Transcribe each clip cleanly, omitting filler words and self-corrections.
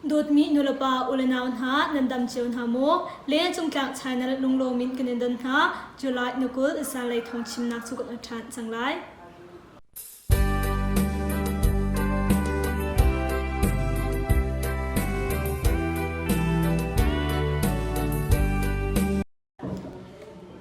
Dawtmi nulepa ulenau hna nan dam cio hna maw? Le Cungtlang China lunglawm in kan in don hna. July ni 20 zanlei thawngchimnak cu kan on ṭhan cang lai.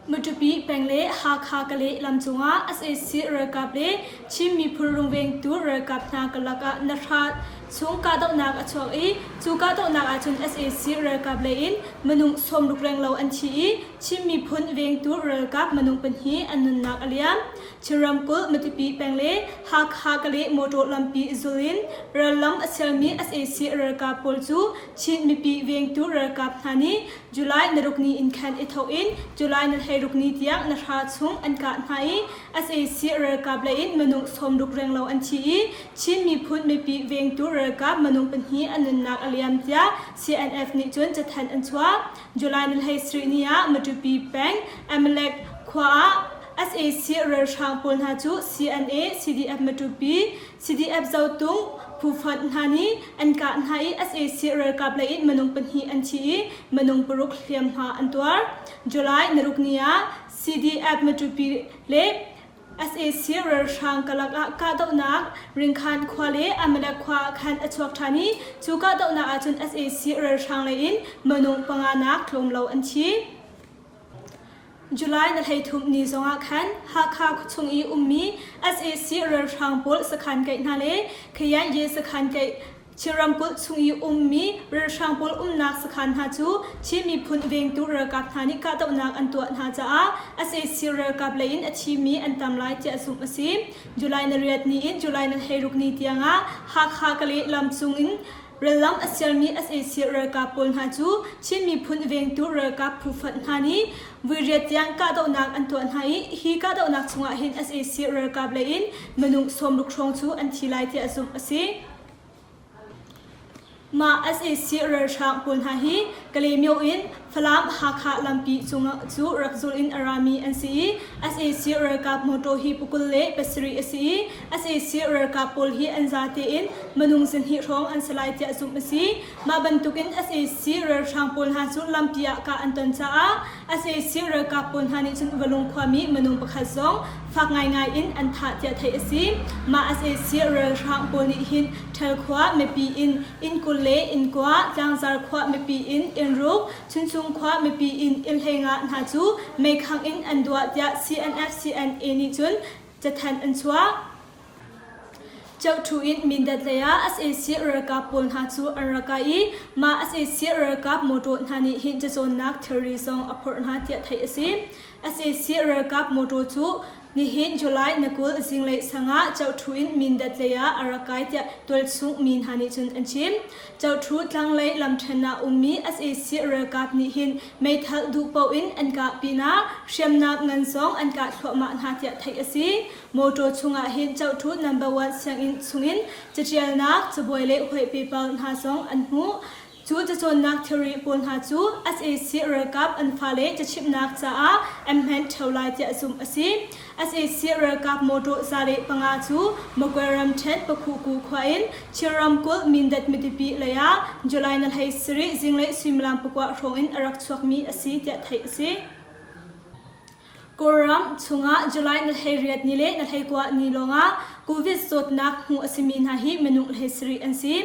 Matupi peng le Hakha Kalay lam cungah sac ralkap le Chin miphun rungvengtu ralkap hna karlak ah nahra chung kahdohnak a chuak i cu kahdohnak ahcun sac ralkap lei in minung 60 renglo an thi i Chin miphun vengtu ralkap minung pahnih an nunnak a liam. Chin ramkulh Matupi peng le Hakha Kalay motor lampi zul in rallam a sialmi sac ralkap pawl cu Chin mipi vengtu ralkap hna nih July na ruk ni in khan i thawk in July na 16 ni tiang na hra chung an kah hna i sac ralkap lei in minung 60 renglo an thi i Chin miphun mipi vengtu ralkap minung pahnih an nunnak a liam tiah CNF nih cun cathanh an chuah. July ni 17 ni ah Matupi peng Amalek khua ah sac ralhrang pawl hna cu CNA, CDF Matupi, CDF Zotung phufonh hna nih an kah hna i sac ralkap lei in minung pahnih an thi i minung paruk hliamhma an tuar. July ni ruk ni ah CDF Matupi le sac ralhrang karlak ah kahdohnak Ringkhan khua le Amalek khua ah khan a chuak ṭhan i cu kahdohnak ahcun sac ralhrang lei in minung panga nak tlawm lo an thi. July na 13 ni zongah khan Hakha khuachung i ummi sac ralhrang pawl sakhan kaih hna le Khayan-ye sakhan kaih Chin ramkulh chung i ummi ralhrang pawl umnak sakhan hna cu Chin miphun vengtu ralkap hna nih kahdohnak an tuah hna caah sac ralkap lei in a thimi an tam lai tiah zumh a si. July ni riat ni in July ni 16 ni tiangah Hakha Kalay lam cung in Rallam a sialmi sac ralkap pawl hna cu Chin miphun vengtu ralkap phu fonh hna nih vuiriat tiang kahdohnak an tuah hna i hi kahdohnak chungah hin sac ralkap lei in minung 60 hrawng cu an thi lai tiah zumh a si. Mah sac ralhrang pawl hna hi Kalaymyo in Falam Hakha lampi cungah cu rak zul in a rami an si i sac ralkap motor hi pakul le pasarih a si i sac ralkap pawl hi an zate in minung zahnih hrawng an si lai tiah zumh a si. Mah bantukin sac ralhrang pawl hna cu lampi ah kah an ton caah sac ralkap pawl hna nih cun Valung khuami minung pakhat zong fak ngaingai in an thah tiah theih a si. Mah sac ralhrang pawl nih hin Ṭhal khua mipi in inn 20 le inn kua, Tlangzar khua mipi in inn ruk, Chuncung khua mipi in inn 15 hna cu meikhangh in an duah tiah CNF-CNA nih cun cathanh an chuah. Ceuṭhu in Mindat lei ah sac ralkap pawl hna cu an rak kai i mah sac ralkap mawṭaw hna nih hin cacawnnak thilri zong a phorh hna tiah theih a si. Sac ralkap mawṭaw cu nihin July ni 20 zinglei sang ah Ceuṭhu in Mindat lei ah a rak kai tiah tualchung mi hna nih cun an chim. Ceuṭhu tlanglei lamṭhen ah ummi sac ralkap nih hin meithal duh paoh in an kah pinah hriamnam ngan zong an kah thluahmah hna tiah theih a si. Mawṭaw chungah hin Ceuṭhu Number One sianginn chungin caṭialnak cabuai le huaih paper hna zong an hmuh. Cu cacawnnak thilri pawl hna cu sac ralkap an fale cachimhnak caah an hman ṭheo lai tiah zumh a si. Sac ralkap mawṭaw 105 cu Magwe ramṭhen Pakhuku khua in Chin ramkulh Mindat midipi lei ah July ni 17 zinglei suimilam pakua hrawng in a rak chuakmi a si tiah theih a si. Kawlram chungah July ni 18 ni le ni 19 ni lawngah COVID zawtnak hmuh a simi hna hi minung 17 an si.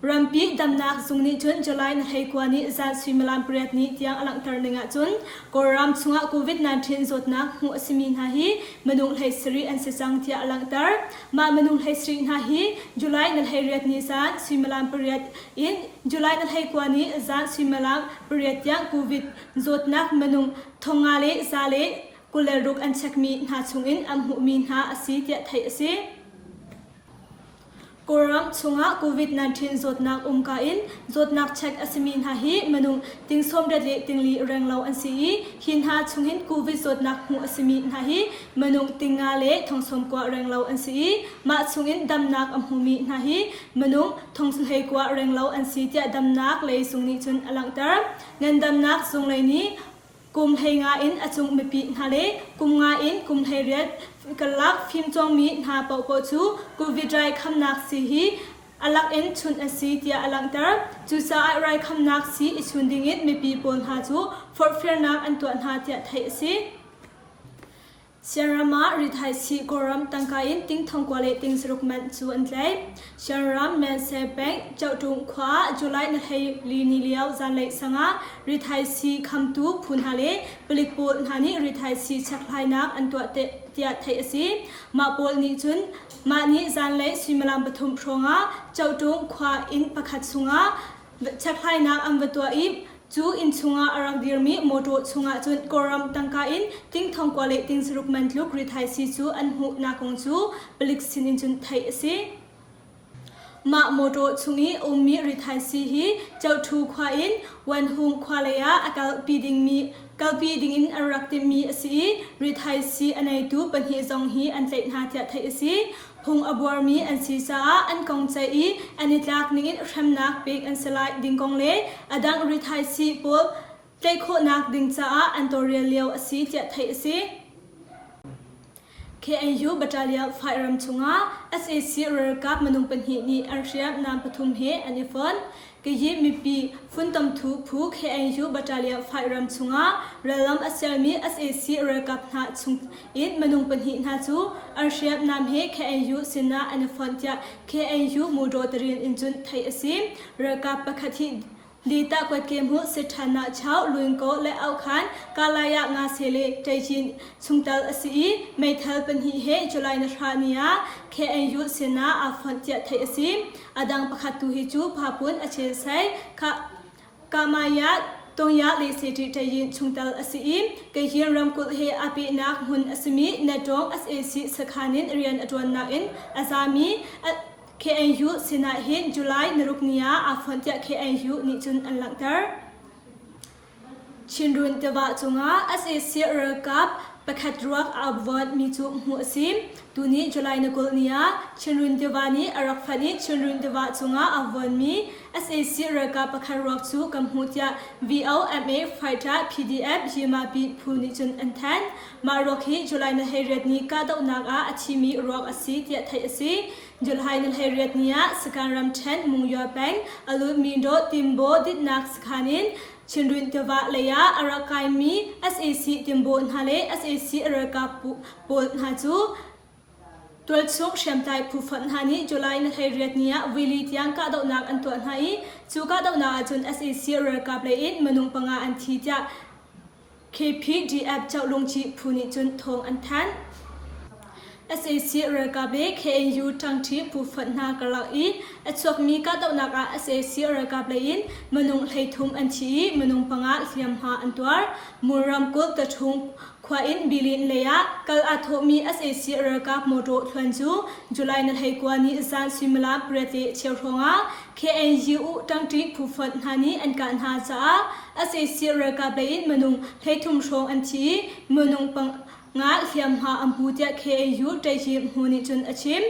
Rampi damnak zung nih cun July ni 19 ni zan suimilam pariat ni tiang a langhter ning ahcun Kawlram chungah COVID-19 zawtnak hmuh a simi hna hi minung 17 an si cang tiah a langhter. Mah minung 17 hna hi July ni 18 ni zan suimilam pariat in July ni 19 ni zan suimilam pariat tiang COVID zawtnak minung thonga le za le 26 an chekmi hna chungin an hmuhmi hna a si tiah theih a si. Kawlram chungah COVID-19 zawtnak umka in zawtnak check a simi hna hi minung ting 80 le ting li renglo an si i hi hna chungin COVID zawtnak hmuh a simi hna hi minung ting nga le thong sawm kua renglo an si i mah chungin damnak a hmumi hna hi minung thong hlei kua renglo an si tiah damnak lei zung nih cun a langhter. Ngandamnak zung lei nih kum 15 in a cung mipi hna le kum nga in kum 18 karlak fimcawngmi hna paohpaoh cu COVID rai khamnak sii hi. A lak in chunh a si tiah a langhter. Cucaah raikhamnak sii i chun dingin mipi pawl hna cu forhfialnak an tuah hna tiah theih a si. Sianram ah rithaisii Kawlram tangka in ting thongkua le ting saruk man cu an tlaih. Sianram Mense Bank Chauhṭung khua ah July ni 14 ni lio zanlei sang ah rithaisii khamtu phu hna le palik pawl hna nih rithaisii chekhlainak an tuah tiah theih a si. Mah pawl nih cun mah nih zanlei suimilam pathum hrawng ah Chauhṭung khua inn pakhat chungah chekhlainak an va tuah i cu inn chungah a rak dirmi mawṭaw chungah cun Kawlram tangka in ting thongkua le ting saruk man tluk rithaisii cu an hmuhnak kong cu palik sinin cun theih a si. Mah mawṭaw chung i a ummi rithaisii hi Chauhṭhu khua in Wanhung khua lei ah a kalpi dingmi kalpi dingin an rak timhmi a si i rithaisii a neitu pahnih zong hi an tlaih hna tiah theih a si. Phung a buarmi an si caah an kong ceih i an i tlak ningin hremnak pek an si lai ding kong le a dang rithaisii pawl tlaih khawhnak ding caah an tawlrel lio a si tiah theih a si. KNU Battalion Fairam chungah sac ralkap minung pahnih nih an hriamnam pathum he an i fonh. Kayin mipi funtomthu phu KNU Battalion Fairam chungah rallam a sialmi sac ralkap hna chung in minung pahnih hna cu an hriamnam he KNU sinah an i fonh tiah KNU Mudaw Tarin in cun theih a si. Ralkap pakhat hi Lita kuatke hmuh Sethana Chau Luingko le Aukhan Kalaya Ngase le Ṭaijin chungtel a si i meithal pahnih he July ni hra ni ah KNU sinah aa fonh tiah theih a si. A dang pakhat tu hi cu Phapun a chelsai kha Kamaya Tongya le Seti Ṭaijin chungtel a si i Kayin ramkulh he aa pehnak hmun a simi Natong sac sakhan in rian a ṭuannak in a zami KNU sinah hin July naruk ni ah aa fonh tiah KNU nih cun an langhter. Chinrun tiva cungah sac ralkap pakhat ruak aa vuanmi cu hmuh a si. Tuni July na 20 ni ah Chinrun tiva nih a rak fanh i Chinrun tiva cungah aa vuanmi sac ralkap pakhat ruak cu kan hmuh tiah VOMA Fighter PDF Yimapi phu nih cun an thanh. Mah ruak hi July na 18 ni kahdohnak ah a thimi ruak a si tiah theih a si. July ni 18 ni ah Sakan ramṭhen Mungyaw peng Alutmindo Timbo ditnak sakhan in Chinrun tiva lei ah a rak kaimi sac Timbo hna le sac ralkap pawl hna cu tualchung hriamtlai phu fonh hna nih July ni 18 ni ah vuili tiang kahdohnak an tuah hna i cu kahdohnak ahcun sac ralkap lei in minung panga an thi tiah KPDF Chohlungci phu nih cun thawng an thanh. Sac ralkap le KNU ṭangṭhi phu fonh hna karlak i a chuakmi kahdohnak ah sac ralkap lei in minung 13 an thi i minung panga hliamhma an tuar. Mur ramkulh Taṭhung khua in Bilin lei ah kal aa thawhmi sac ralkap mawṭaw thluan cu July ni 19 ni zan suimilam pariat le cheu hrawngah KNU ṭangṭi phu fonh hna nih an kah hna caah sac ralkap lei in minung 13 hrawng an thi i minung panga hliamhma an pu tiah KNU Ṭaihhim hmu nih cun a chim.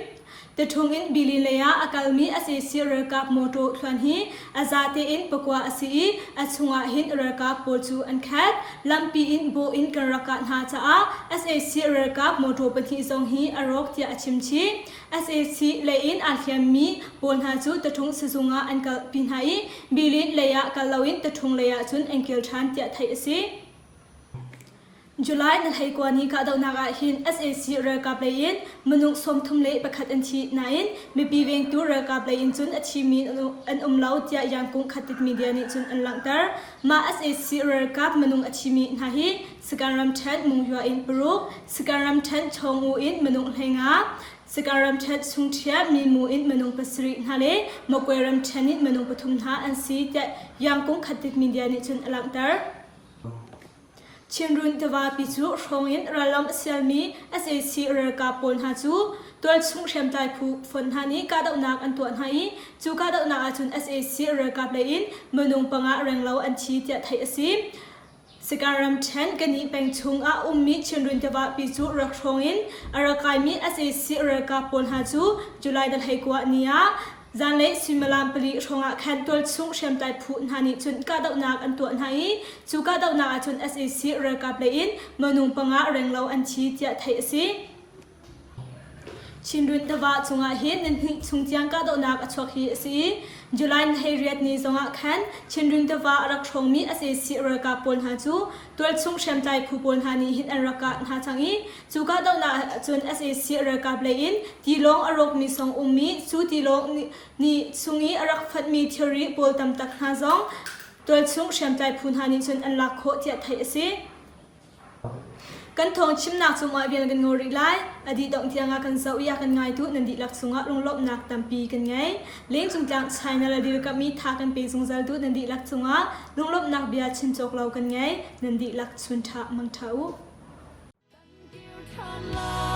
Taṭhung in Bilin lei ah a kalmi sac ralkap mawṭaw thluan hi a zate in pakua a si i a chungah hin ralkap pawl cu an khat. Lampi in bawh in kan rak kah hna caah sac ralkap mawṭaw pahnih zong hi a rawk tiah a chim chih. Sac lei in aa hliammi pawl hna cu taṭhung sizung ah an kalpi hna i Bilin lei ah kal loin taṭhung lei ah cun an kir ṭhan tiah theih a si. July ni 19 ni kahdohnak ah hin sac ralkap lei in minung 31 an thi nain mipi vengtu ralkap lei in cun a thimi an um lo tiah Yangkung Khatit media nih cun an langhter. Mah sac ralkap minung a thimi hna hi Sakan ramṭhen Mungyua in paruk, Sakan ramṭhen Chawngu in minung 15, Sakan ramṭhen Chungṭhia Mimu in minung pasarih hna le Magwe ramṭhen in minung pathum hna an si tiah Yangkung Khatit media nih cun a langhter. Chinrun tivapi cu hrawng in rallam a sialmi sac ralkap pawl hna cu tualchung hriamtlai phu fonh hna nih kahdohnak an tuah hna i cu kahdohnak ahcun sac ralkap lei in minung panga renglo an thi tiah theih a si. Sakan ramṭhen Kani peng chung ah ummi Chinrun tivapi cu rak hrawng in a rak kaimi sac ralkap pawl hna cu July ni 19 ni ah Zanlei suimilam pali hrawngah khan tualchung hriamtlai phu hna nih cun kahdohnak an tuah hna i cu kahdohnak ah cun sac ralkap lei in minung panga renglo an thi tiah theih a si. Chindwin tiva cungah hin nihnih chung tiang kahdohnak a chuak hi a si i July ni 18 ni zongah khan Chindwin tiva a rak hrawngmi sac ralkap pawl hna cu tualchung hriamtlai phu pawl hna nih hin an rak kah hna cang i cu kahdohnak ahcun sac ralkap lei in tilawng a rawkmi song ummi cu tilawng nih chung i a rak fonhmi thilri pawl tam tak hna zong tualchung hriamtlai phu hna nih cun an lak khawh tiah theih a si. Kan thawng chimnak cungah rian kan ngol rih lai. A dih dongh tiangah kan zoh i a kan ngaitu nan dihlak cungah lunglawmhnak tampi kan ngei. Lengcung tlang China le dirkamh i tha kan pe zungzal tu nan dihlak cungah lunglawmhnak bia chim cawk lo kan ngei. Nan dihlak chun ṭha mang ṭha u. Kan kir ṭhan lai.